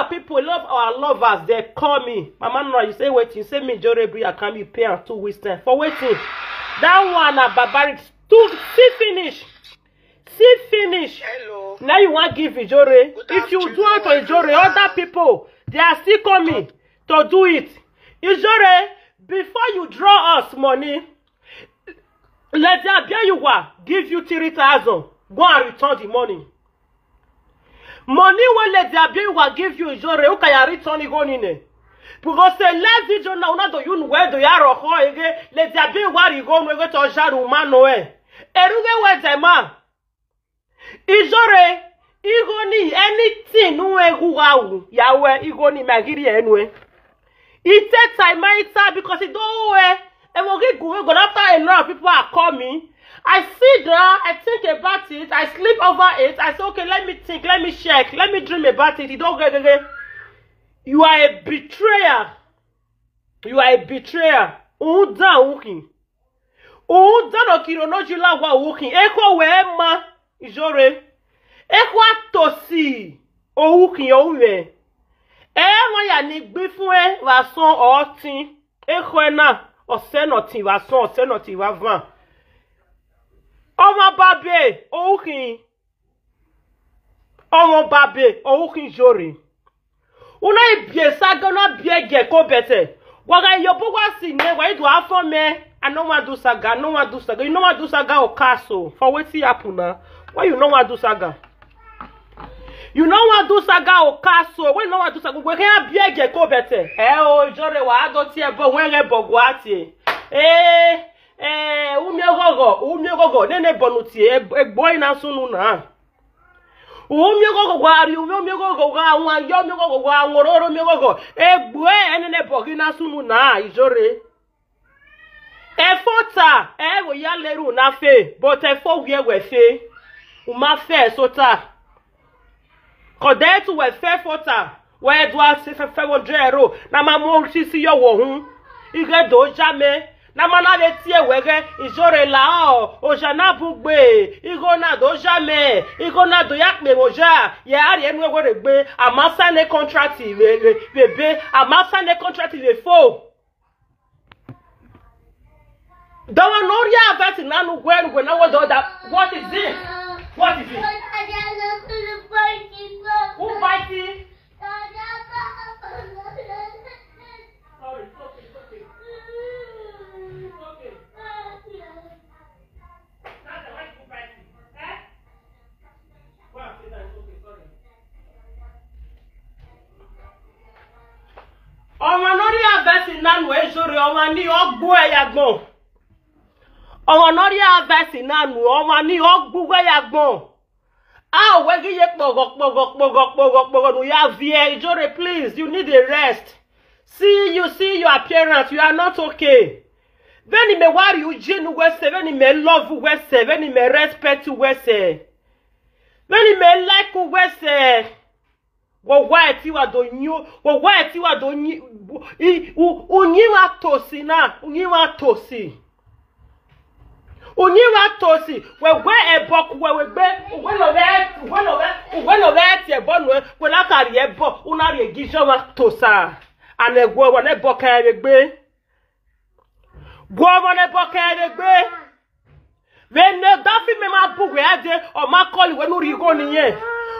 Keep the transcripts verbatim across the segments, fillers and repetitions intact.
People love our lovers, they call me. Mama Nora, you say wetin? You say me Ijore bring account, you pay am two weeks time. For wetin? That one na barbaric. Too, see finish. See finish. Hello. Now you wan give Ijore. If you do it to Ijore, other people, they are still coming to do it. Ijore, before you draw us money, Lady Abioyiwa give you three thousand. Go and return the money. Money wey Lady Abioyiwa give you, Ijore, ukaya return igo nine. Because say last video na una do you where do ya roko ege, Lady Abioyiwa rigo no ege to jaru mano e. Eruge we dema. Ijore, igo ni anything nu egu wa u, ya we igo ni magiri enwe. It take time, my time, because it don't wear. And we go, we go after a lot of people are coming. I sit down, I think about it, I sleep over it. I say, okay, let me think, let me check, let me dream about it. It don't get again. You are a betrayer. You are a betrayer. Uda uki. Uda no kiro no jila wa uki. Eko we ma Ijore. Eko atosi. Ouki ouwe. E wan ya ni gbi fun e wa son otin. Eko e na, ose no tin wa son, ose no tin wa van. Ọmọ babe, ouki. Ọmọ babe, ouki Ijore. Una ibie saga, una bie ge ko bete. Waga yobo wa si ne, wa idu afọ me. I no wan do saga, I no wan do saga. You no wan do saga o kaso. For wetin happen na? Why you no wan do saga? You no wan do saga o kaso. Why you no wan do saga? We can bie ge ko bete. Eh o, Ijore wa ado ti e bo, we re bo gwa ti e. Eh, eh, umi ogogo, umi ogogo. Nene bonu ti e, e boy na sunu na. Umi ogogo gwa ri, umi, umi ogogo gwa wa yo, umi ogogo gwa ngororo, umi ogogo. E gbo e, enene bogi na sunu na, Ijore. E fota, e go ya leru na fe, but e fo wie we fe. Uma fe sota. Kode tu we fe fota. We do a se fe fe wo dre ro. Na ma mo si si yo wo hun. Ige do jame. Na ma na le tie we ge. Ijore la o. Oja na bugbe. Igo na do jame. Igo na do ya pe oja. Ye ari enu we re gbe. Amasa ne contract we, we, we be. Amasa ne contract we fo. Don't want no real verse in Nanu when, when I was the other. What is it? What is it? Who bites it? Sorry, it's okay, it's okay. It's okay. That's the right who bites it. Eh? Go and sit down, it's okay, sorry. Ọmọ lórí àbẹ̀sì náà nù ẹ́ sórí ọmọ ní ọgbó ẹ̀yà gbọ̀n. Ọmọ lórí àbẹ̀sì náà nù ọmọ ní ọgbó ẹ̀yà gbọ̀n. A ò wẹ́gí yé pọ̀gọ̀ pọ̀gọ̀ pọ̀gọ̀ pọ̀gọ̀ pọ̀gọ̀ nù yá vi ẹ̀ Ijore, please, you need a rest. See you, see your appearance, you are not okay. Veni me worry you jinu wese, veni me love wese, veni me respect wese. Veni me like wese. Wo wa eti wa do nyu, wo wa eti wa do nyi, i, u, unyi wa tosi na, unyi wa tosi. Unyi wa tosi, we we ebo ku we we gbe, we lo we, we lo we, we lo we ti ebo nu, we la kari ebo, una ri egijo wa tosa. Ane gwo wa ne bo ka we gbe. Gwo wa ne bo ka we gbe. Vene dafi me ma bu we ade, o ma koli we nu rigo niye.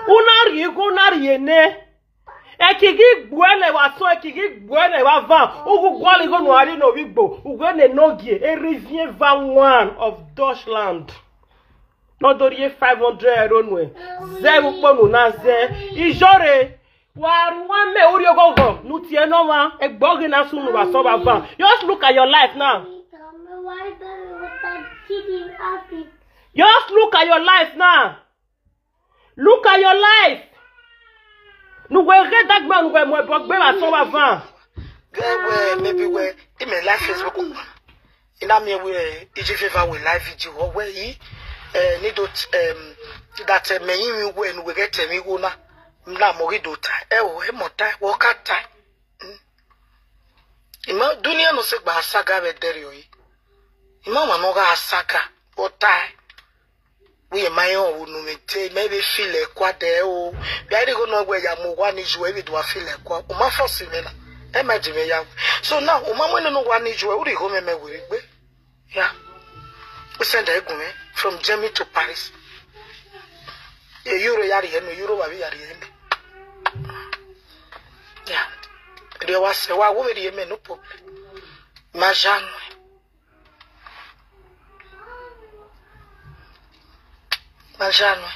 Una rigo na riene. Ekigi gbuele wa so, ekigi gbuele wa van. Ugu gwali go no ari no wigbo. Ugwe ne nogie, a review van one of Dutchland. No dori ye five hundred euro nwe. Ze ukpo nu na ze. Ijore. Wa ruwa me uri ogogo. Nu tie no ma. Egbogi na sunu wa so ba van. Just look at your life now. Just look at your life now. Look at your life. Nu we get that man we mo bo gbe wa so wa van. Girl, where maybe where in my life Facebook. In that me we iji favor we live video or where he eh need to um that uh, me in we we get me go na. Na mo ri do ta. E o e mo ta wo ka ta. Ima dunia no se gba saga we dere o yi. Ima wa no ga saga wo ta. We my own unu me te me be feel e kwa de o. Bi ari go no gwe ya mo wa ni ju e bi do feel e kwa. O ma force me na. E ma ji me ya. So now o ma mo no wa ni ju e uri go me me we gbe. Yeah. We send e gun me from Germany to Paris. E euro yari e no euro wa bi yari e no. Yeah. Ri wa se wa wo be ri e me no problem. Ma ja no. Ma ja no.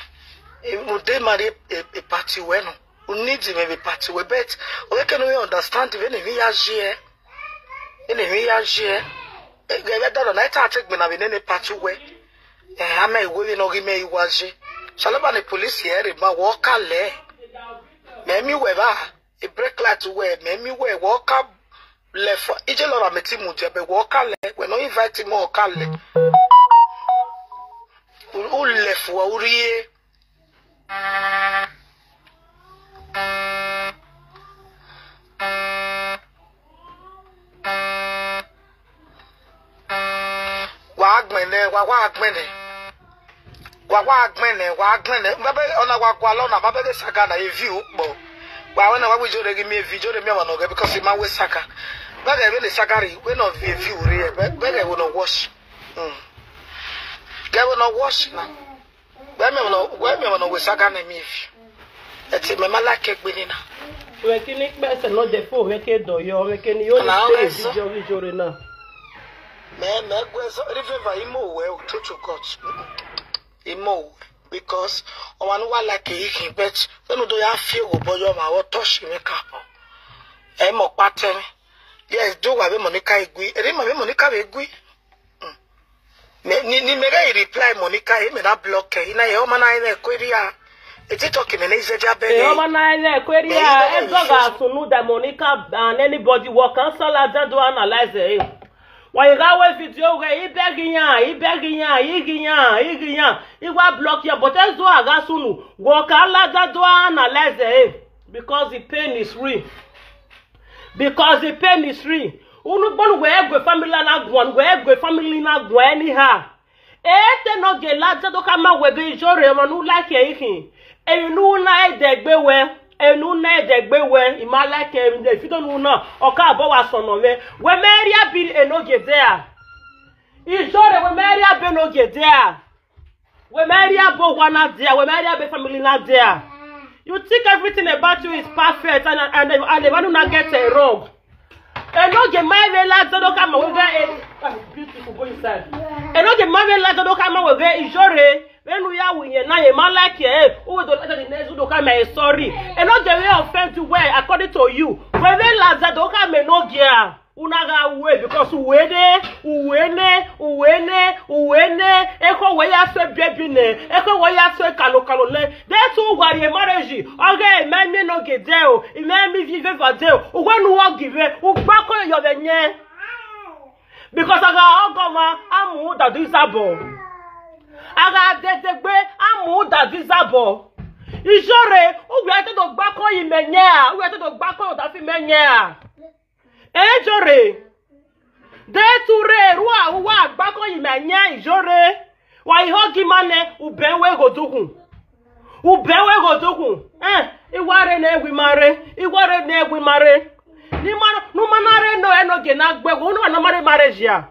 E mo de mari e, e party we no. U need me be party we bet. O ke no we understand we ne mi ya je. E ne mi ya je. E ge be da na ta take me na be ne ne party we. E ha me we no gi me iwa je. Shalaba ne police here ba wo ka le. Me mi we ba. E break light we me mi we wo ka le fo. Ije lo ra me ti mu je be wo ka le. We no invite mo ka le. U u le fo u ri e. Wa gbene, wa wa gbene. Wa wa gbene, wa gbene. Babe ona wa kwa lona, babe de saga na e view po. Wa wona wa wi jore gi mi e view, jore mi wa no ge because ma we saga. Babe we le saga ri, we no view view re, babe we no watch. Mm. Ge we no watch na. Gbe mi wa no, gbe mi wa no we saga na mi view. Eti me ma like gbe ni na. We kini pe se no de fo we ke do yo, we kini yo ni Ana pe o ge so. Video video re na. Me me gbe so ri favor imo we o to to God. Imo we because o wa no wa like e kin bet. We no do ya fi o bo yo ma o touch me ka po. E mo pa te mi. Yes, do wa be Monica egui. Eri ma be Monica be egui. Me ni ni me ga reply Monica e me na block e na e o ma na e ko ri a. E ti talk me na ize ja be. E o ma na e ko ri a. E go ga sunu da Monica and anybody work and sala da do analyze e. Wa i ga we video ge i be gi yan, i be gi yan, i gi yan, i gi yan. I wa block ya but e zo aga sunu. Work ala da do analyze e. Because the pain is real. Because the pain is real. Unu gbonu we egwe family na gwan, we egwe family na gwan anyhow. E te no ge la do ka ma we ge jore mo nu like e kin. E nu na e de gbe we, e nu na e de gbe we, i ma like e de fi do nu na. O ka bo wa so no we. We me ri abi e no ge there. I jore we me ri abi no ge there. We me ri abo wa na there, we me ri abi family na there. You think everything about you is perfect and and and, and the one na get it wrong. E no ge ma we la do ka ma we ga e. Ah, beautiful, go inside. E no ge ma we la do ka ma we ga ijore. We nu ya wu ye na ye ma like e. U we do like the next do ka ma e sorry. E no ge we offend you well according to you. We we la do ka me no ge a. Una ga we because we ne, we ne, we ne, we ne. E ko we ya so baby ne. E ko we ya so kalo kalo le. That's why we marriage. Okay, me me no ge there o. I me mi vive va there o. U we nu wo give e. U gba ko yo be nye. Because aga ogo ma amu da du isabo. Aga de de gbe amu da du isabo. Ijore, u we te do gba ko yi me nye a. U we te do gba ko da fi me nye a. E jore. De tu re ru a wa gba ko yi me nye ijore. Wa i ho gi mane u be we go dugun. U be we go dugun. Eh, i wa re ne wi mare. I wa re ne wi mare. Ni ma nu ma na re no e no ge na gbe go no na mare mare jia.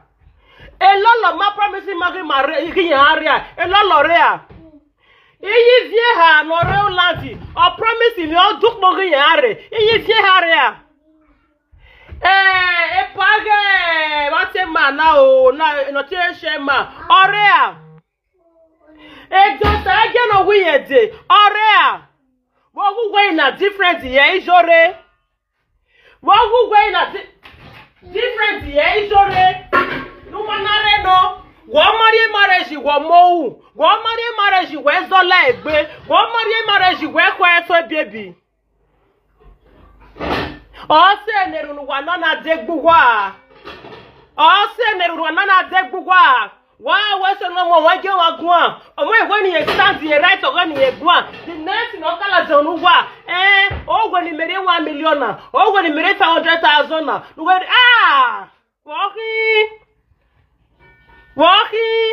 E lo lo ma promise ma gi mare gi yan re a. E lo lo re a. Iyi vie ha no re o lati. O promise mi o duk mo gi yan re. Iyi vie ha re a. Eh, e page, what a man now, na no te she ma. Orea. E just I get no we e de. Orea. Wo wu we na different ye ijore. Wo wu we na di- different ye ijore. No manare no. Wo marry marriage wo mo. Wo marry marriage we zola egbe. Wo marry marriage we ko e so baby. Ose ne runu wa no na degbu wa. Ose ne runu wa no na degbu wa. Wa we so no mo wa ge wa guan. Omo e we ni e stand e right o ni e guan. The next no kala zonu wa. Eh, o we ni mere one million na. O we ni mere five hundred thousand na. We ah. Woki. Woki.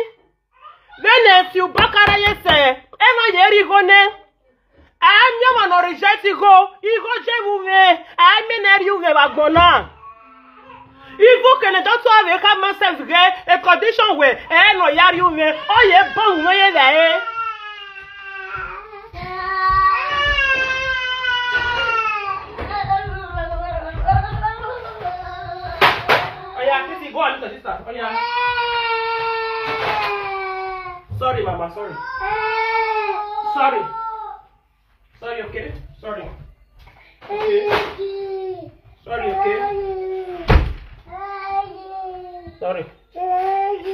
Vene si ubakara yese, eno yeri gone. Ami ama no reject igo, igo je vuve, ami ne ri uve bagona. Ivo kene doctor ave ka myself ge, a condition we, e no yari uve, o ye bon uve ye da e. Oya, Titi, go and look at this one. Oya. Sorry, mama, sorry. Sorry. Sorry, okay? Sorry. Okay. Sorry, okay? Sorry.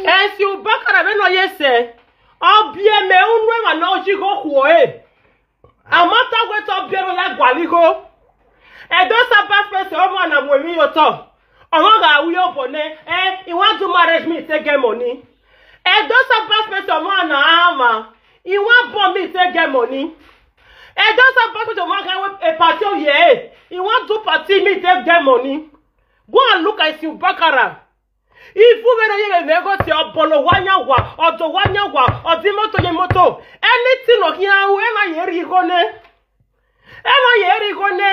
Esi ubakara veno yese. Obie me unwe ma no jigo kuo e. Amata we to bie no ya gwaligo. Edo Sabbath person omo na mwe mi yoto. Omo ga uyo bone. Eh, he want to marriage me take get money. Edo Sabbath person omo na ama. He want born me take get money. Edo Sabbath person omo ga a party o ye. He want to party me take get money. Go and look at you bakara. Ifu vero ye me go ti obolo wanya wa, odo wanya wa, odi moto ye moto. Anything o kian we na ye ri gone. E na ye ri gone.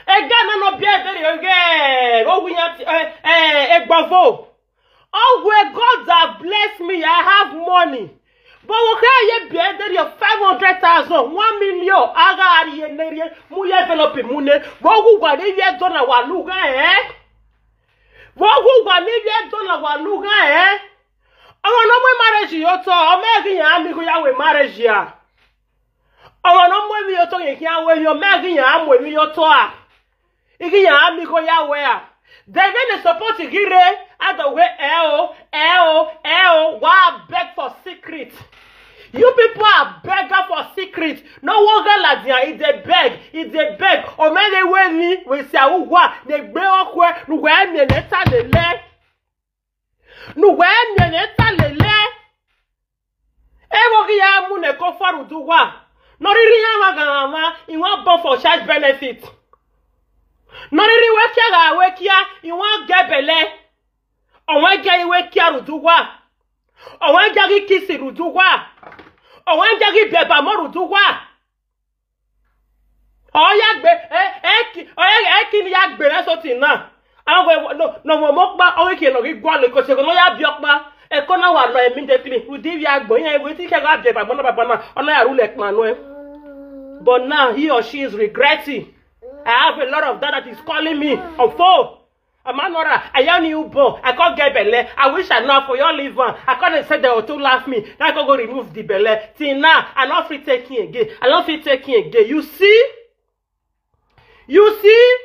E ga na no bie de ri oge. O wi ya ti, eh, eh, e gbavo. Oh, where God have blessed me, I have money. But we can ye bie de ri five hundred thousand, one million. Aga ari ye ne ri mu ye envelope mu ne. But who gwa ni ye do na wa lu ga eh. But who gwa ni ye do na wa lu ga eh. Omo no mwe marriage yo to, o me gi ya mi go ya we marriage ya. Omo no mwe mi yo to ye ki a we yo, me gi ya mwe mi yo to a. Igi ya mi go ya we a. Then then they support gire at the way eo, eo, eo, wa beg for secret. You people are beggar for secret. No one girl at the e dey beg, e dey beg. O me le we ni we si a wa ne gbe okwe, nu we mi ne ta le le. Nu we mi ne ta le le. Ewo gi ya mu ne ko faru du wa. No riri ya ma ga ma, he want born for child benefit. No riri we kia ga we kia, he want get belle. O we ge we kia ru du wa. O we ge gi kisi ru du wa. O we ge gi beba mo ru du wa. Oya gbe, eh, eh, ki, oya, eh, ki ni ya gbe re so ti na. Awe, no, no, mo, mo pa, owe ki no gi gwa le ko se ko no ya bi opa. E ko na wa lo immediately. Udi ya gbo yen we ti ke ga bi pa gbona pa gbona. Ona ya ru le pa no e. But now he or she is regretting. I have a lot of that that is calling me on phone. Amanora, I am you born. I can't get belle. I wish I know for your live one. I can't say they will to laugh me. Now I go go remove the belle. Till now, I not fit taking again. I not fit taking again. You see? You see?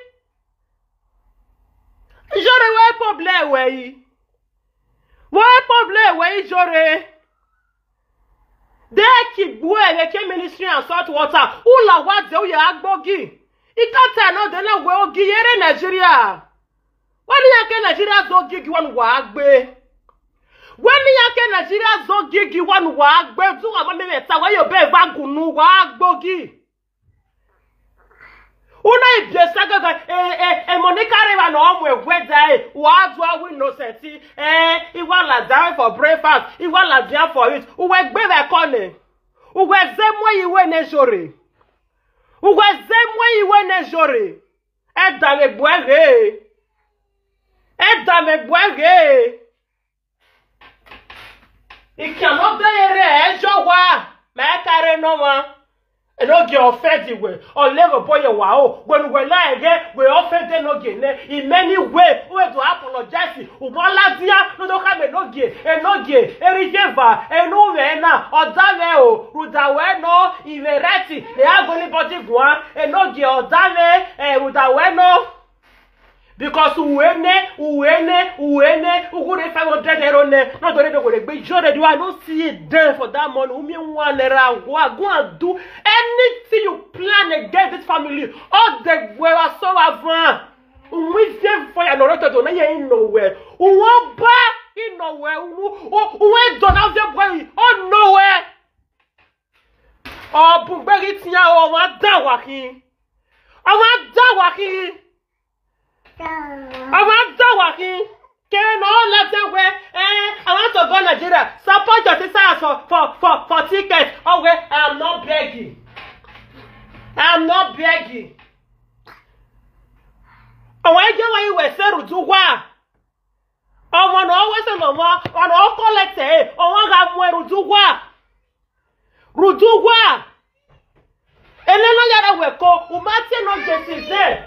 Jore, where problem where? Where problem where, Jore? They keep where they came ministry and salt water. Ula wa de uya agbogi. Ikata no de na we ogi yere Nigeria. Wani ya ke Nigeria zo gigi wan wa agbe. Wani ya ke Nigeria zo gigi wan wa agbe. Du wa mame me ta wa yo be va gunu wa agbogi. Una ibie sagaga, eh, eh, eh, Monica River no omo egwe dai, wa du awu innocent, eh, iwa la dai for breakfast, iwa la dia for it, uwe gbe ve kone, uwe ze mo iwe ne jore, uwe ze mo iwe ne jore, e da me gbo eghe, e da me gbo eghe. Ikian no de ere ejo wa, ma e kare no wa. E no ge offend we, o le go boy wa o, when we na ege, we offend no ge ne, in many way, we do apologize, u bo la dia, no do ka me no ge, e no ge, e ri ge va, e no we na, o da we o, ru da we no, i we reti, e a go ni body gwa, e no ge o da we, e ru da we no. Because uwene, uwene, uwene, ugure five hundred euro ne, no dore no gore gbe jore do, I no see it there for that money. Umi one naira, go, go and do anything you plan against this family. All the way so avant. Umi se for your no to do na ye in nowhere. Uwa ba in nowhere. Uwa don have the boy. Oh nowhere. Oh bugbe tiya o wa da wa ki. O wa da wa ki. Ọmọ dá wà kí. Kere na all of them wey, eh, I want to go Nigeria. Support your sisters for, for, for, for ticket. Oh, wait, I'm not begging. I'm not begging. Ọnwa ije nwa iwe se rudu gwa. Ọnwa na owe se no mo, ọnwa o collect e, ọnwa ga mu rudu gwa. Rudu gwa. Ele no yara we ko, umate no gesize.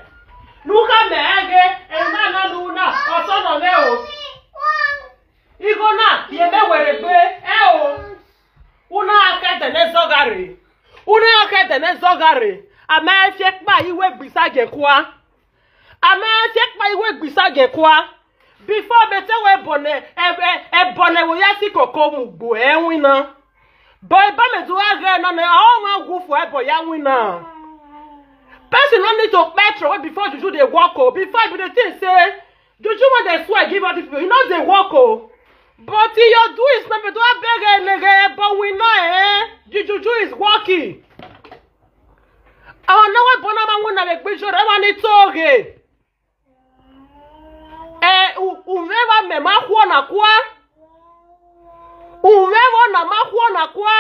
Nuka mege, ema na luna, osono me o. Igo na, ye me were gbe, e o. Una ake de ne zogare. Una ake de ne zogare. Ama efie pa iwe gbisa ge kwa. Ama efie pa iwe gbisa ge kwa. Before bete we bone, e, e, e bone wo ya si koko mu gbo e wina. Boy, ba me do age na na, o wa gu fu e boy ya wina. Person no need to petrol before juju dey work o. Before you dey think say juju wey dey swear give all these people, e no dey work o. But e your do is not to abeg enege, but we know, eh, the juju is working. Àwọn náwó ìbọn náà máa ń wọ́n náà lè gbé ìṣòro ẹ̀ wá ní tóògè. Eh, u-, umewa me mahuo na kwa. Umewa na mahuo na kwa.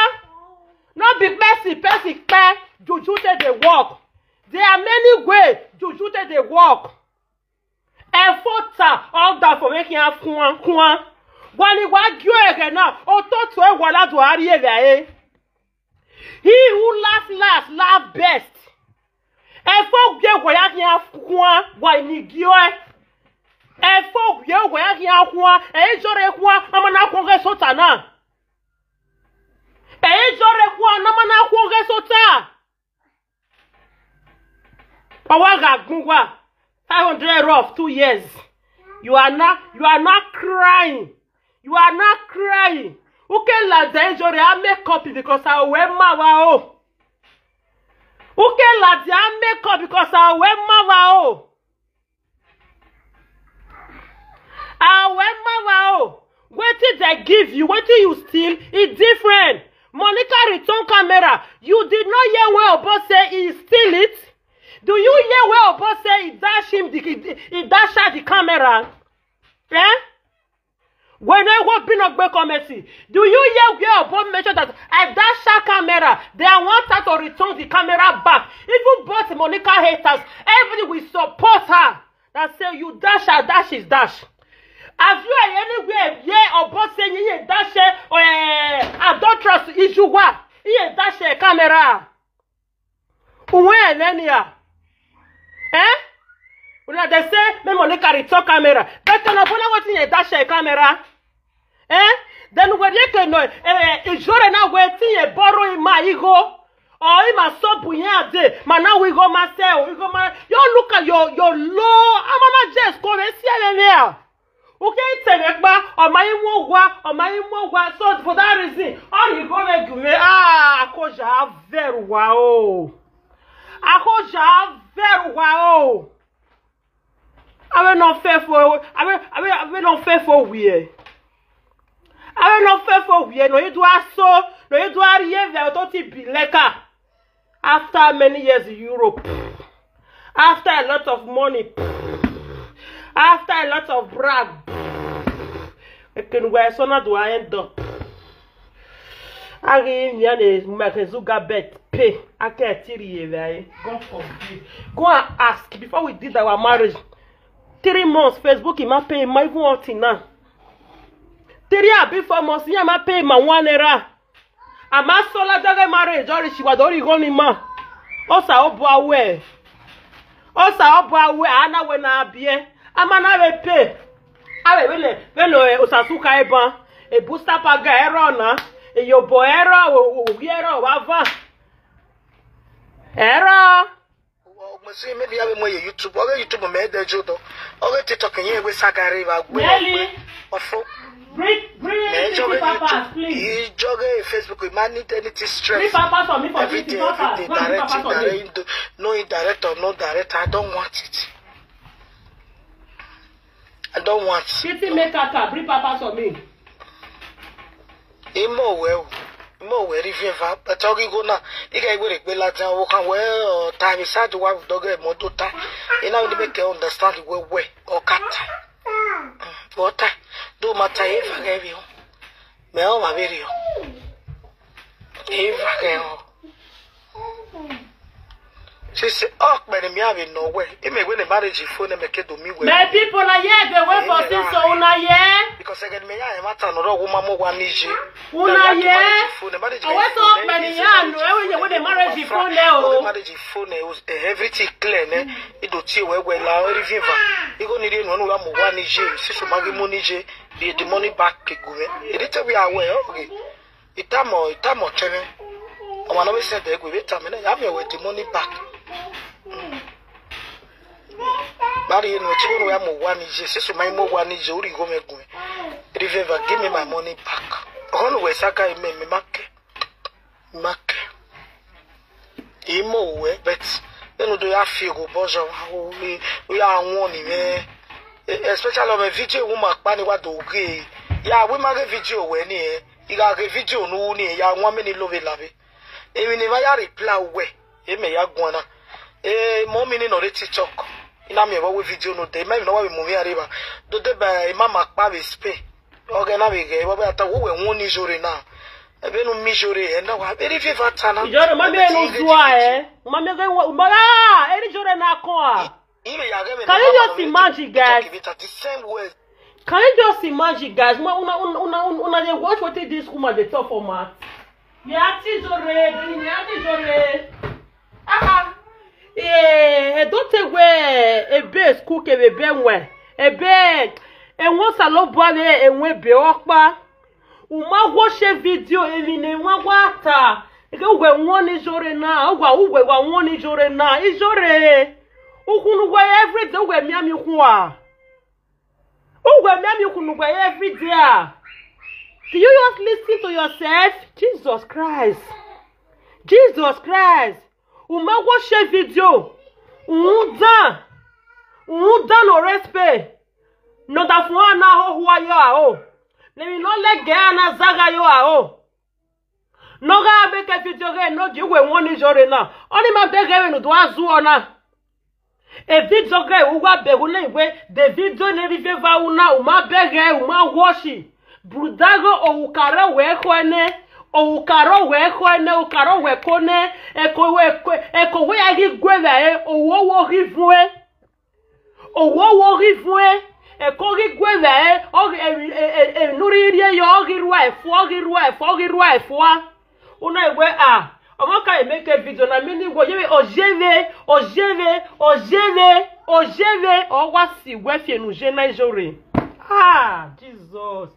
No be person, person pe juju take dey work. There are many way juju take dey work. Efota all that for making a kwan kwan. Wani wa gyo ege na ototo e wala do ari eve e. He who laughs last, laugh best. Efo gye waya kia kwa wa ni gyo e. Efo gye waya kia kwa e jore kwa ama na kwa ge sota na. E jore kwa na ama na kwa ge sota. Power ga gungwa. Five hundred rough two years. You are not, you are not crying. You are not crying. Uke la de jore a make up because I wear mawa o. Uke la de a make up because I wear mawa o. I wear mawa o. Wetin they give you, wetin you steal, e different. Monica return camera. You did not hear where Obo say he steal it. Do you hear where Obo say he dash him the, he, he dash her the camera? Eh? When I go be not committee, do you hear where Obo mentioned that I dash her camera? They want her to return the camera back. Even both Monica haters, everybody will support her. That say you dash her, dash is dash. As you are anywhere, yeah, Obo say you dash her, eh, adulterous issue wa, you dash her camera. Uwe nenia. Eh? Una dey say me Monica return camera. But na bona wetin ye dash e camera. Eh? Then we dey ke no, eh, ijore na wetin ye borrow in my ego. Or in my sobu ya de. Ma na we go ma sell, we go ma. You look at your, your low. I'm not just come and see there. Okay, tẹ̀lé pa, ọmọ yín mú wá, ọmọ yín mú wá. So for that reason, all you go make you make, ah, àkójà very wow. Àkójà very wow. Awe no fair for, awe, awe, awe no fair for we. Awe no fair for we. No, you do aso, no, you do ariye ve ototi bileka. After many years in Europe, after a lot of money, after a lot of brag, ekenwe sona do I end up. Agi ni ane make zuga bet pay. Ake tiri ye ve. God forbid. Go and ask before we did our marriage. Three months Facebook in my pay, my even until now. Three abi four months, yeah, my pay my one era. Ama sola daga marriage ori shiwa dori go ni ma. Osa obu awe. Osa obu awe ana we na abie. Ama na we pay. Awe we le, we lo, eh, osa suka eban. E booster paga ero na. E yobo ero, o, o, o, ero, wa va. Ero. Ogbon si maybe ya we mo ye YouTube. Oge YouTube me de jodo. Oge TikTok yen we sagare wa gbe Nelly, ofo. Bring, bring me fifty joge papas, YouTube, please. Joge Facebook, we man need anything stress. Bring papas for me for every day, fifty papas. Every day, go and bring direct, papas for me. Direct, no indirect or no direct. I don't want it. I don't want it. Fifty make kaka, bring papas for me. Imo we o. Imo we ri fe va. But ogi go na. Iga igwe re pe la jan wo kan we o ta mi sa do wa do ge mo do ta. Ina ni make understand we we o kata. Bota, do mata eva gevio. Me o ma verio. Eva gevio. Sisi, oh, many me have no way. It may win a marriage if you make it to me. My people are here, they wait for things, so una here. Because I get me, I am at another woman more one is you. Una here. I went up many years, no, when you win a marriage if you know. Marriage if you know, everything clear, ne? It do tea where well, everything. You go need one who am one is you. Sisi, money, the money back, it is we are well, okay. Itamo, itamo chene. Ọmọ náà wíṣẹ́ dẹ̀ kò wíta mi náà, yà mí ẹ̀wẹ̀ the money back. Mari yẹn nù, tí wọn yà mọ̀ wá ní yẹ, sísun máa ń mọ̀ wá ní yẹ, orí ìgò mi gùn. Riveva, give me my money back. Ọ̀hún wẹ̀ sáká ẹ̀mí mi má kẹ́. Má kẹ́. Imo we, but then do ya feel go bozo. We ya one ni me. Especially on my video, woman pani wa do ge. Ya we ma ge video we ni. Iga ge video nu ni ya one many love love. E mi ni ma ya reply we. E me ya gwana. E mo mi ni no re TikTok. Ina mi wa we video no de. Me no wa we mo mi ariba. Do de ba e mama pa we spe. Oge na we ge wa ba ta wo we won ni jore na. Ebe nu mi jore e na wa be ri fe fa ta na. Ijore ma me nu zua e. Ma me ge wo ma ah, eri jore na ko a. Ime ya ge me. Can you just imagine, guys? The same way. Can you just imagine, guys? Una una una una una dey watch wetin this woman dey talk for mouth. Mi ati jore, mi ati jore. Ah ah. Eh, e don take we ebe school ke be be nwe. Ebe e won salo bo ave e won be opa. Uma wo se video emi ne wa wa ta. Ege we won ni jore na, wa u we wa won ni jore na. Ijore. Ukunu we every day we mi ami kwa. Ugwe mi ami kunu gwe every day. Do you just listen to yourself? Jesus Christ. Jesus Christ. Uma wo share video. Undan. Undan no respect. No da fun ana ho huwa yo a o. Ne mi no le ge ana zaga yo a o. No ga be ke video ge no gi we won ni jore na. Oni ma be ge we no do azu ona. E video ge uwa be hu le we de video ne rive va una uma be ge uma woshi. Brudago o ukaro we ko ene. O ukaro we ko ene ukaro we ko ne. E ko we ko e ko we agi gwe la e o wo wo gi fun e. Owo wo gi fun e, e ko gi gwe ve e, o gi e e e e nu ri ri e yo o gi ru e fo, o gi ru e fo, o gi ru e fo a. Una e gwe a. Omo ka e make video na mi ni gwo ye ve o je ve, o je ve, o je ve, o je ve, o wa si we fi enu je na ijo re. Ah, Jesus.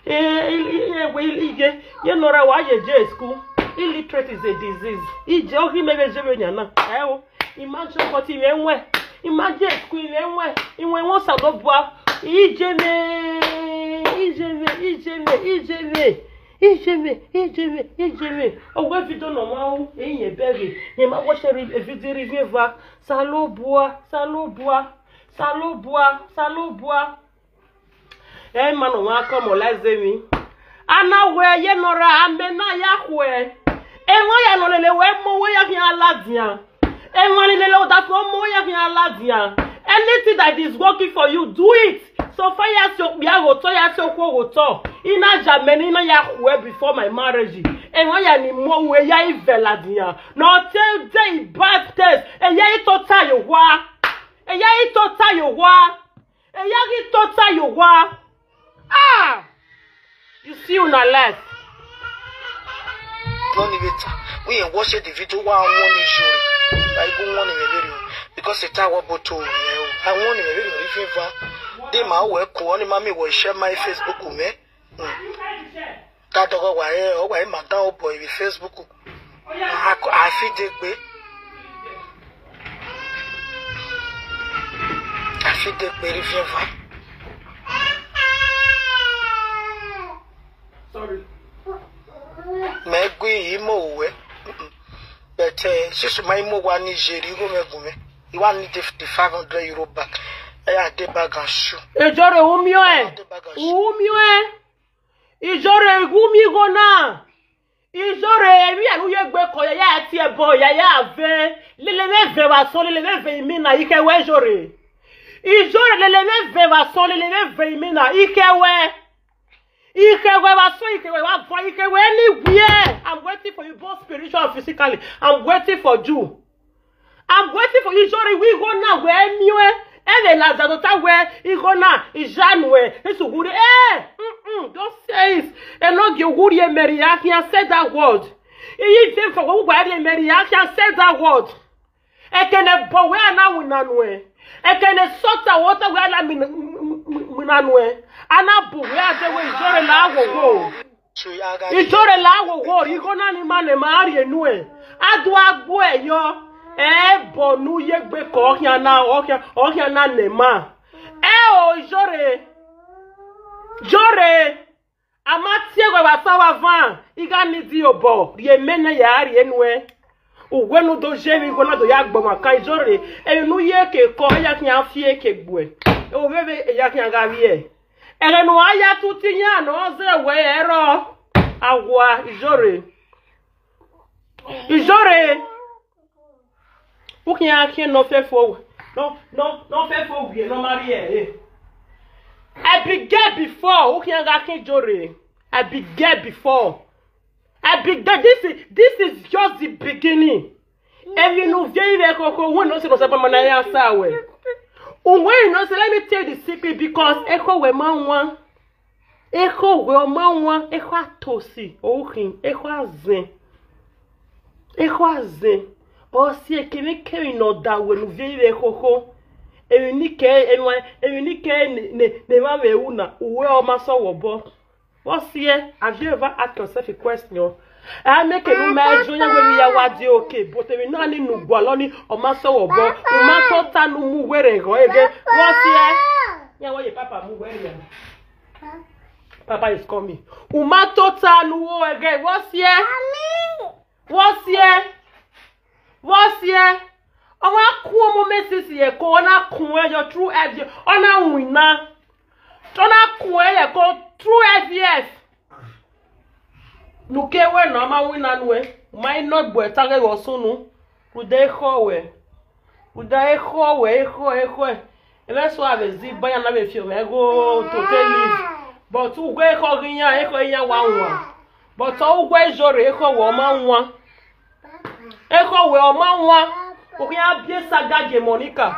Eh, il- il- eh, well, il- ye ye nora wa ye je school. Illiterate is a disease. Ije o gi me ve je ve nya na. Eh o. Imagine what he went. Imagine school he went. He went once and not bua. Ijeme, ijeme, ijeme, ijeme. Ijeme, ijeme, ijeme. Owe video no ma o. Eye bere. Ye ma watch a video review va. Salobua, salobua, salobua, salobua. Eh, man, wa come on, let's say me. Ana we ye nora ame na ya kwe. E won ya no lele we mo we ya fi aladian. E won ni lele o da ko mo we ya fi aladian. Anything that is working for you, do it. So far as you be a go to ya so ko go to. Ina jameni na ya kwe before my marriage. E won ya ni mo we ya iveladian. No tell day bad test. E ya ito tayo wa. E ya ito tayo wa. Eyagi tota yowa. Ah! You see una life. Don't even ta. We ain't watch the video. Wa won ni jori. Like go won ni video because the tower boto. I won ni video. If you ever, they ma we ko ni ma mi wo share my Facebook me. That dog wa e o wa e ma da o boy with Facebook. Ako- àfi dé pé àfi dé pé rí fífà. Sorry. Mẹ́gbé yìí mọ̀ òwe. Bẹ̀tẹ̀ sísun máa ń mọ̀ wá ní ìṣèrí kó mẹ́gùn mi. Ìwà ní the five hundred euro back. Ẹ yà dé bag and shoe. Ìjọra ìwú mi ẹ̀. Ìwú mi ẹ̀. Ìjọra ìwú mi gọ́nà. Ijore, emi anu ye gbe ko yaya ati ebo yaya ave. Lele me ve wa so lele me ve imi na ike we jore. Ijore lele me ve va so lele me ve imina. Ikewe. Ikewe va so ikewe va vo ikewe anywhere. I'm waiting for you both spiritual and physically. I'm waiting for you. I'm waiting for you. Ijore we go now where miwe. Ele la zadota where you go now. Ijanwe. Isuguri. Eh. Mm-mm. Don't say it. Enogi uguri emeri. I can say that word. Iyi ve for uguri emeri. I can say that word. Ekene bo we ana winanwe. Ekene sota wota we ana winanwe. Ana bo we ade we ijore la agogo. Ijore la agogo. Igo na ni mane ma ari enue. Adu agbo eyo. E bo nu ye gbe ko ohia na ohia ohia na nema. E o ijore. Jore. Amatie gwe ba sawa van. Iga ni di obo. Ri emene ya ari enue. Uwe nu do jemi go na do ya gbo ma kan ijore. E nu ye ke ko ya ki afie ke gbe. E o bebe e ya ki aga wie. E nu aya tu ti ya no ze we ero. Awa ijore. Ijore. Ukinya kin no fe fo. No no no fe fo we no marry eh. I be get before. Ukinya ga kin jore. I be get before. I be get this is this is just the beginning. Evi nu vie ire koko wo no se no se pa mana ya sa we. Uwe no se let me tell the secret because eko we ma nwa. Eko we o ma nwa eko atosi ohin eko azen. Eko azen. O si ekemi kemi no da we nu vie ire koko. Evi ni ke evi ni ke ne ne ma ve una uwe o ma so wo bo. What's here? Have you ever asked yourself a question? I make a room my junior when we are what you okay, but we no need no gualoni or master or bo. Uma tota no mu were go ege. What's here? Yeah, what your papa mu were? Papa is coming. Uma tota no wo ege. What's here? What's here? What's here? Ọmọ akún ọmọ mẹ́sìsì yẹ kó ọ̀nà kún ẹyọ true F G ọ̀nà wìnà ọ̀nà kún ẹyẹ kó true F G F. Nuke we na ma wina nue. Ma ino gbo e tage go sunu. Ude ho we. Ude ho we ho ho. Ele so ave zi banya na be fio me go to te live. But ugwe ho ginya e ho iya wa nwa. But ugwe jore e ho wo ma nwa. E ho we o ma nwa. O ya bie saga ge Monica.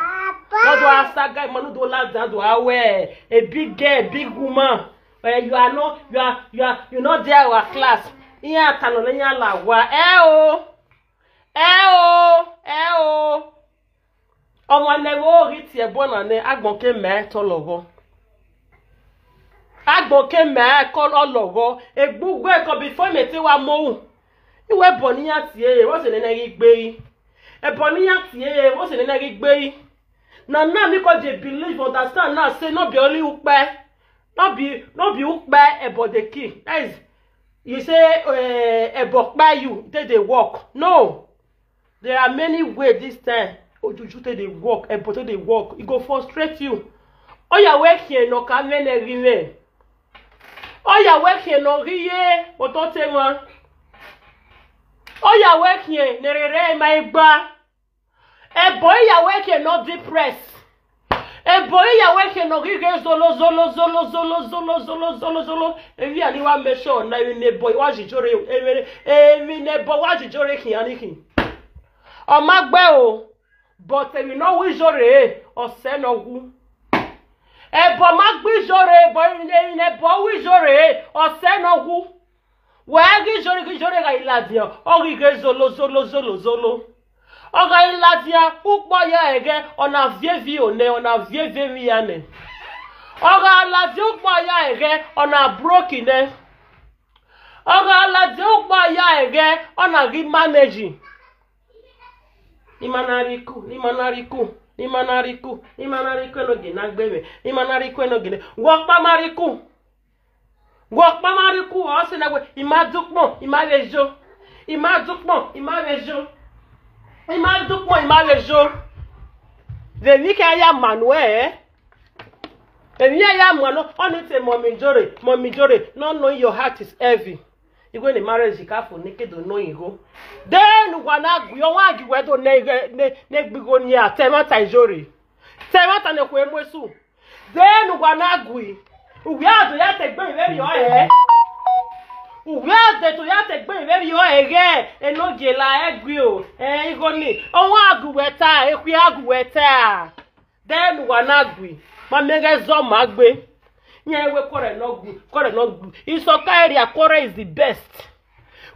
No do a saga manu do la da do awe. A big girl, big woman. Eh, you are not you are you are you not there our class. Iya tano le nya la wa. Eh o. Eh o. Eh o. Ọmọ ne wo ri ti ebo na ne agbon ke me to logo. Agbon ke me ko logo. Egbugwe ko before me ti wa mo. Iwe ebo ni ya tie, wo se ne ne ri gbe. Ebo ni ya tie, wo se ne ne ri gbe. Na na me ko dey believe understand now say no be only upe. No be no be upe ebo dey kill. That is you say uh, ebo kpai you take dey work. No. There are many ways this time. Ojuju take dey work, ebo take dey work. E go frustrate you. Oya we kie no ka me ne ri me. Oya we kie no ri ye. Oto te ma. Oya we kie ne re re ma igba. Ebo iya we kie no depress. Ebo iya we kie no ri ge zolo zolo zolo zolo zolo zolo zolo zolo. Evi ani wa make sure na evi ne boy wa jijore. Evi ne boy wa jijore kin ani kin. O ma gbe o. But evi no wi jore. O se no gu. Ebo ma gbi jore. Ebo evi ne bo wi jore. O se no gu. Wa gi jore gi jore ga iladian. O gi ge zolo zolo zolo zolo. O ga iladian. Ukpo ya ege. Ona vie vi one. Ona vie vie vi ane. O ga iladian ukpo ya ege. Ona broke ne. O ga iladian ukpo ya ege. Ona gi manage. Imanariku, imanariku, imanariku, imanariku eno gina gbeme. Imanariku eno gina. Wo pa mariku. Wo pa mariku o se na we. Imadukpon, imavejo. Imadukpon, imavejo. Imadukpon, imavejo. Vemi ke ya Manuel. Vemi ya Manuel. Only say mommy jore, mommy jore. No know your heart is heavy. Igwe ne marriage ka fo ne kedo no igo. Then wana gbi o wa gi we do ne ne ne gbigo ni atema ta ijore. Te mata ne kwe mwesu. Then ugwa na gwi. Uwe ado ya te gbe very o eh. Uwe ado to ya te gbe very o eh. E no ge la e gwi o. Eh, igoni. O wa agu weta, e kwi agu weta. Then ugwa na gwi. Ma mege zo ma gbe. Nye we kore no gwi, kore no gwi. Isoka area kore is the best.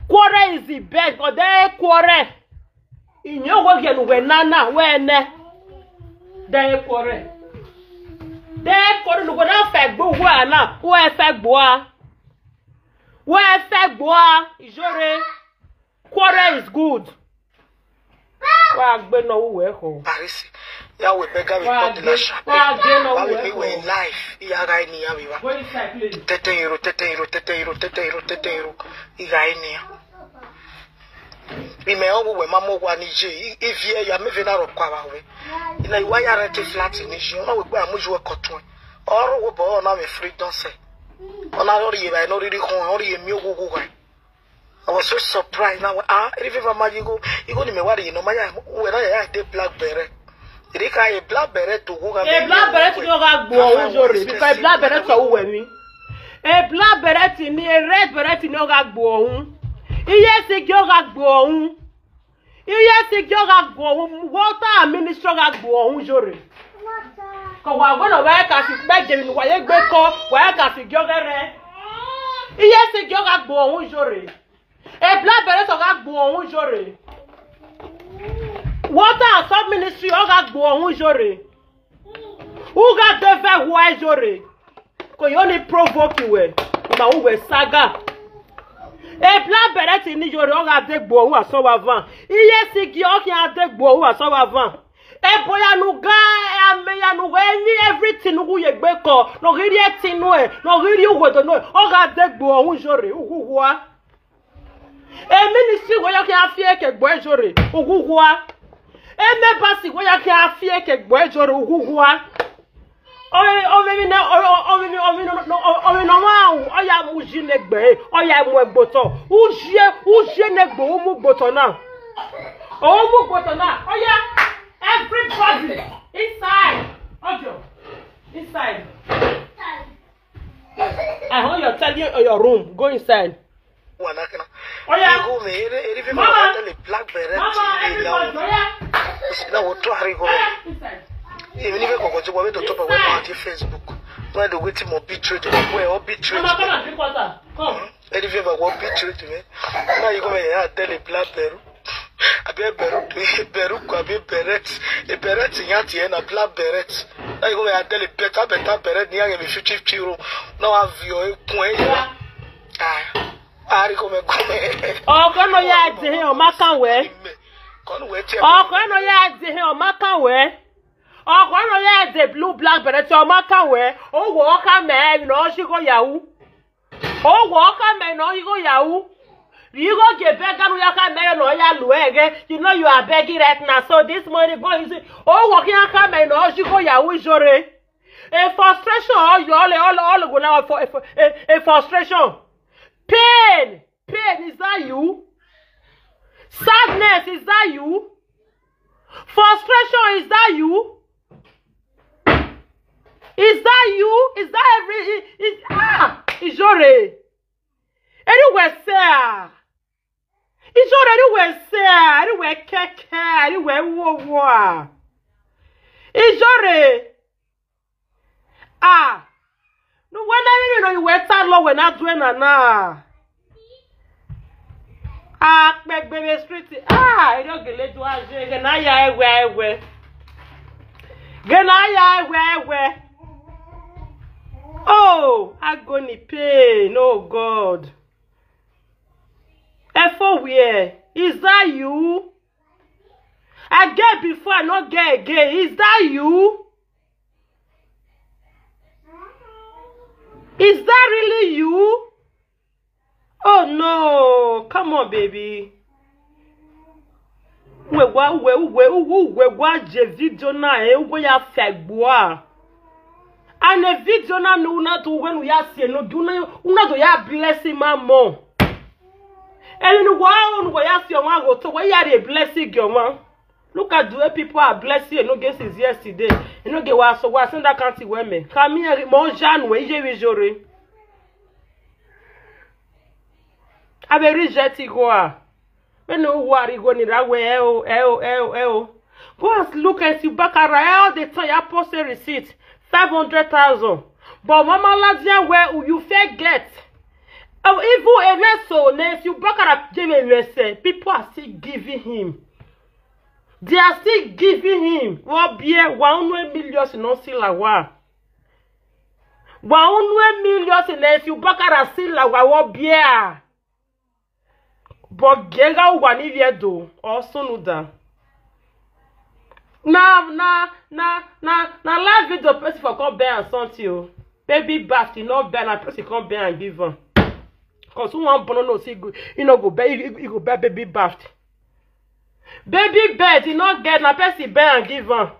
Kore is the best. Ode kore. Inyo wo ye nu we nana we ne. De kore. De kore nu we na fe gbo wa na. We fe gbo a. We fe gbo a. Ijore. Kore is good. Wa gbe no we ho. Paris. Ya we bega we Wa talk the gbe, national. Wa gbe no Wa we we ho. We life. Ya ga ni ya we wa. Go inside, please. Tete euro, tete euro, tete euro, tete euro, tete euro. Iga enia. Ime owo we mamo wa ni je. Ivie ya meve na ro kwa wa we. Ina iwa ya rent flat ni je. Ona we gba amuju we kotun. Oro wo bo na me freedom se. Ona ori ye ba no riri kun, ori ye mi owo wo wa. I was so surprised. Now, ah, even if I'm you go, you go to me worry, you know, my we na ya the black beret. Rika a black beret to go. A black beret no ga gbo ohun jore because a black beret to we mi. A black beret ni, a red beret no ga gbo ohun. Iye si gi o ga gbo ohun. Iye si gi o ga gbo ohun. Water and ministry ga gbo ohun jore. Ko wa gbo no wa ka si pe je mi wa ye gbe ko, wa ka si gi o gere. Iye si gi o ga gbo ohun jore. A black beret to ga gbo ohun jore. Water and sub ministry o ga gbo ohun jore. U ga de ve wa jore. Ko yo ni provoke we. Ma u we saga. A black beret ni jore o ga de gbo ohun aso wa van. Iye si gi o ki a de gbo ohun aso wa van. E boya nu ga, e ameya nu ga, e ni everything nu ye gbe ko. No giri e tinu e, no giri u we do no. O ga de gbo ohun jore, u hu wa. E ministry wo ya ki a fi eke gbo e jore, u hu wa. E me basi wo ya ki a fi eke gbo e jore, u hu wa. Omi, omi mi na, omi, omi, omi no, no, omi no ma o, oya mu ji ne gbe, oya mu egboto. Uje, uje ne gbo, u mu gboto na. O mu gboto na. Oya, everybody inside. Ojo, inside. I hold your tell you your room. Go inside. Wanakina. Oya. Igo me ere ere fe Mama. Mama, tell the black beret. Mama, everybody, oya. Na wo to hari go. Oya, inside. Even if ko ko to go to top of Facebook. Where the waiting more betrayed. Where all betrayed. Mama, come and drink water. Come. Ere fe ba wo betrayed me. Na igo me ya tell the black beret. Abi beru, beru ko abi beret. E beret ya ti e na black beret. Na igo me ya tell the better, better beret ni ya mi fifty fifty euro. Na wa vi o e kun e ya. Ah. Ari ko me kun e. Oko no ya de he o ma kan we. Ko no we ti e. Oko no ya de he o ma kan we. Oko no ya de blue black beret o ma kan we. O wo ka me no si go ya u. O wo ka me no igo ya u. Igo ge bega no ya ka me no ya lu ege. You know you are begging right now. So this morning go easy. O wo ki ya ka me no si go ya u jore. A frustration all you all all all go now for a, a, a frustration. Pain. Pain, is that you? Sadness, is that you? Frustration, is that you? Is that you? Is that every is ah Ijore? Anywhere sir. Ijore anywhere sir. Anywhere keke. Anywhere wo wo. Ijore. Ah. No wonder you know you were tan low when I do na na. Ah, big baby street. Ah, I don't get to ask you. Gana ya ewe ewe. Gana ya ewe ewe. Oh, agony pain. Oh God. Efo where? Is that you? I get before I not get again. Is that you? Is that really you? Oh no, come on, baby. Uwe gwa uwe uwe uwe uwe gwa je video na e uwe ya fe gbua. And a video na no una to when we are say no do na una to ya blessing my mom. And in wa on we are say one go to we are a blessing your mom. Look at the way people are blessing no get since yesterday. You know, get what so what send that county women. Come here, more Jan, where you be jore. I be reject it, go. When no worry, go in that way, eh, oh, eh, oh, eh, oh, eh, oh. Go and look at you back around all the time. You post a receipt, five hundred thousand. But Mama Lazia, where you fair get? Oh, even a vessel, if you back around, give a vessel. People are still giving him. They are still giving him. What beer? One hundred million, you know, still like what? One hundred million, if you back around, still like what? What beer? But Gega Wani Viedo or Sunuda. Now, now, now, now, now, live video person for come bear and something. Oh. Baby bath, you know, bear and person come bear and give her. Because who want bono no see good, you know, go bear, you, you go bear baby bath. Baby bed, you know, get na person bear and give her.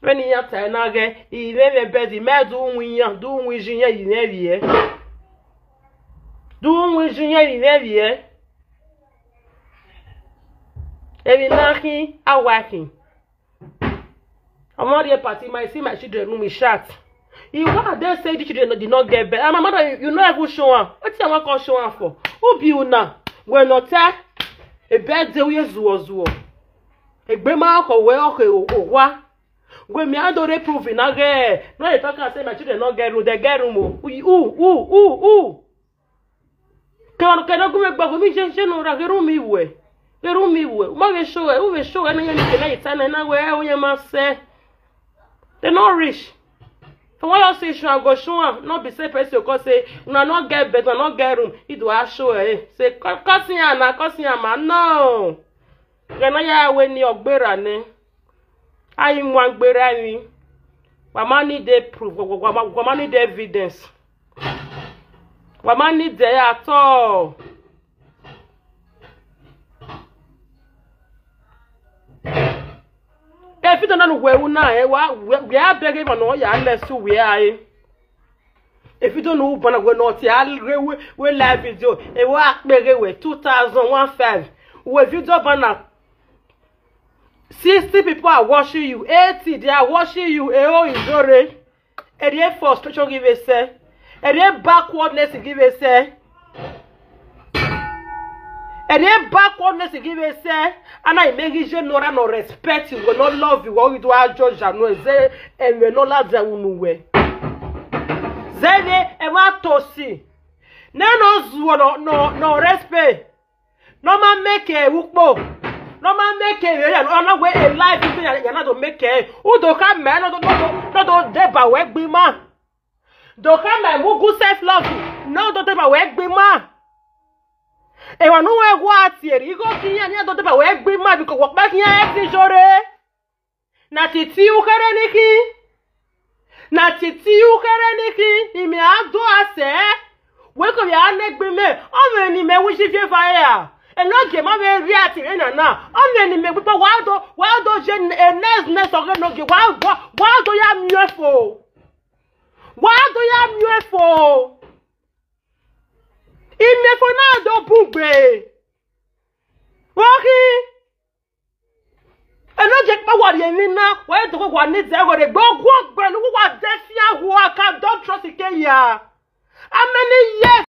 When you have time now, get, you never bed, you may do win, do win, you never. Do win, you never. Every knocking, I working. I'm not here party, my see my children room is shut. You what they say the children did not get bed. And my mother, you, you know I go show her. What you want to show her for? Who be you now? We're not there. A bed they will zuo zuo. A grandma or where okay or what? When me I don't prove in again. No, you talk and say my children not get room. They get room. Oh. Ooh, ooh, ooh, ooh. Kẹ̀wọ̀n kẹ̀dọ́gún mi gbàgbọ́ mi ṣe ṣe nù ra kẹrù mi wẹ̀. Kẹrù mi wẹ̀. Má wẹ̀ ṣó ẹ̀, ó wẹ̀ ṣó ẹ̀ ní yẹn ní kẹ̀lẹ́ ìta náà náà wẹ̀ ó yẹn máa ṣẹ́. They no reach. For what you say show go show am, no be say person go say una no get bed, una no get room. He do a show eh. Say cousin am na cousin am ma no. Gana ya we ni ogbera ne. Ayi nwa gbera ni. Wama need the proof. Wama need the evidence. Wama need the at all. If you don't know where we now, eh, we are begging for no ya less to we are. If you don't know, but we not ya we live video. E wa pege we two thousand one five. We video bana. Sixty people are watching you. Eighty, they are watching you. E o izore. E dey frustration give a say. E dey backwardness give a say. E dey backwardness give a say. And I make you no no respect you, no love you, what you do our judge no say and we no love the unu we. Zene e wa tosi. Na no zuo no no no respect. No man make a wukpo. No man make a ya no na we a life you ya na to make a. U do ka me no do no do de ba we gbi ma. Do ka me mu gu self love. No do de ba we gbi ma. E wa no we go ati eri go ki ya ni do de ba we gbi ma because wo pa ki ya e ti jore. Na titi ukere niki. Na titi ukere niki. Ime ado ase. Weko ya negbe me. Ome ni me wishi fie fire. E no ge ma me ri ati re na na. Ome ni me gbo wa do wa do je e next next oge no ge wa wa wa do ya miefo. Wa do ya miefo. Ime fo na do bugbe. Woki. E no je pa wa ye mi na. Wa e to ko wa ni ze go re gbo gbo gbo lu wa de fi a hu aka don trust ke ya. How many years